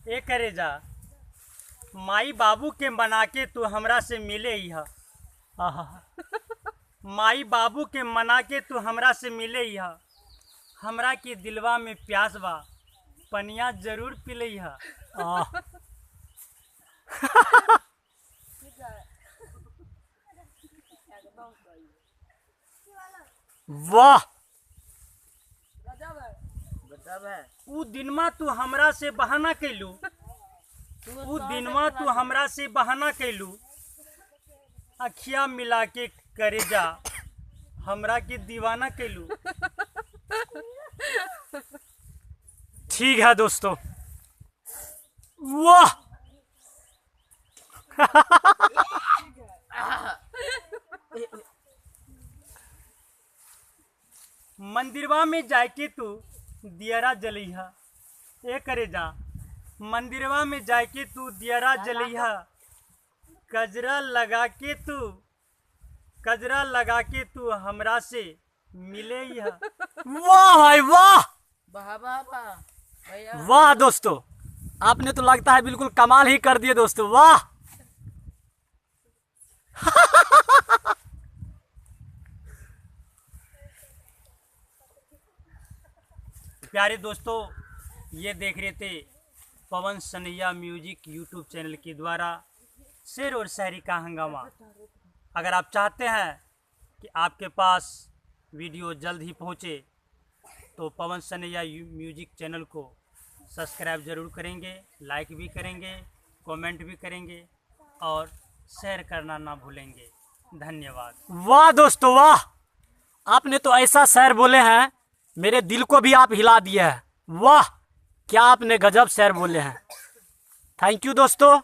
ए करे जा, माई बाबू के मना के तू हमरा से मिले ही। आहा, माई बाबू के मना के तू हमरा से मिले ही। हमरा के दिलवा में प्यास बा, पनिया जरूर पिले। आह। वाह। गजब है। ऊ दिनमा तू हमरा से बहाना कैलू, ऊ दिनमा तू हमरा से बहाना कैलू, अखिया मिला के करेजा हमरा के दीवाना कैलू। ठीक है दोस्तों, वाह। मंदिरवा में जाके तू दियरा जलैहा, ए करे जा, मंदिरवा में जाके तू दियरा जलैहा, कजरा लगा के तू, कजरा लगा के तू हमरा से मिले। वाह भाई वाह। वाह वाह वाह भैया। वाह दोस्तों, आपने तो लगता है बिल्कुल कमाल ही कर दिए दोस्तों, वाह। प्यारे दोस्तों, ये देख रहे थे पवन सनैया म्यूजिक यूट्यूब चैनल के द्वारा शेर और शायरी का हंगामा। अगर आप चाहते हैं कि आपके पास वीडियो जल्द ही पहुंचे तो पवन सनैया म्यूजिक चैनल को सब्सक्राइब ज़रूर करेंगे, लाइक भी करेंगे, कमेंट भी करेंगे और शेयर करना ना भूलेंगे। धन्यवाद। वाह दोस्तों वाह, आपने तो ऐसा शेर बोले हैं, मेरे दिल को भी आप हिला दिए हैं। वाह, क्या आपने गजब शेर बोले हैं। Thank you दोस्तों।